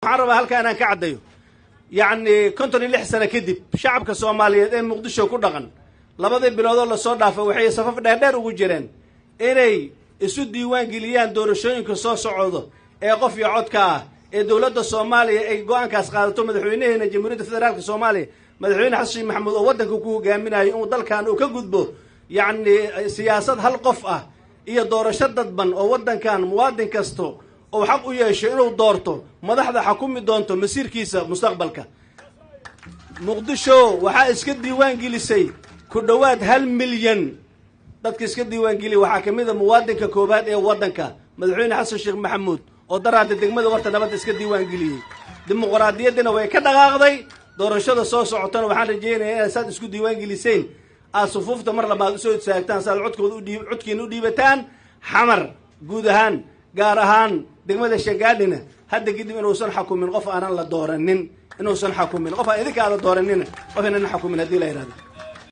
Waxaan rabaa halkaa inaan ka caddayo, yacni 56 sano kadib, shacabka Soomaaliyeed ee Muqdisho ku dhaqan labadii biloodoo lasoo dhaafay waxay safaf dheerdheer ugu jireen inay isu diiwaan geliyaan doorashooyinka soo socdo ee qof iyo codka ah ee dowladda Soomaaliya ay go-aankaas qaadato. Madaxweynaheena Jamhuuriyadda Federaalka Soomaaliya, Madaxweyne Xasan Sheekh Maxamuud, oo waddanka ku hogaaminayo inuu dalkan uu ka gudbo, yacni siyaasad hal qof ah iyo doorasho dadban, oo waddankan muwaadin kasto uu xaq u yeesho inuu doorto madaxda xakumi doonto masiirkiisa mustaqbalka. Muqdisho waxaa iska diiwaan gelisay ku dhowaad 1 milyan. Dadka iska diiwaan geliya waxaa ka mid a muwaadinka koowaad ee waddanka, Madaxweyne Xasan Sheekh Maxamuud, oo daraada degmada Warta Nabadda iska diiwaan geliyey. Dimuqraadiyaddina way ka dhaqaaqday. Doorashada soo socotana waxaan rajaynayaa inaad saad isku diiwaan geliseen aad sufuufta mar labaad usoo istaagtaan, si aad codkooda udhii codkiina u dhiibataan. Xamar guud ahaan, gaar ahaan degmada Shangaanina, hadda kadib inuusan xakumin qof aanan la dooranin, inuusan xakumin qof aan idinka aada dooranina, qof inaan xakumin haddii la yidhahdo.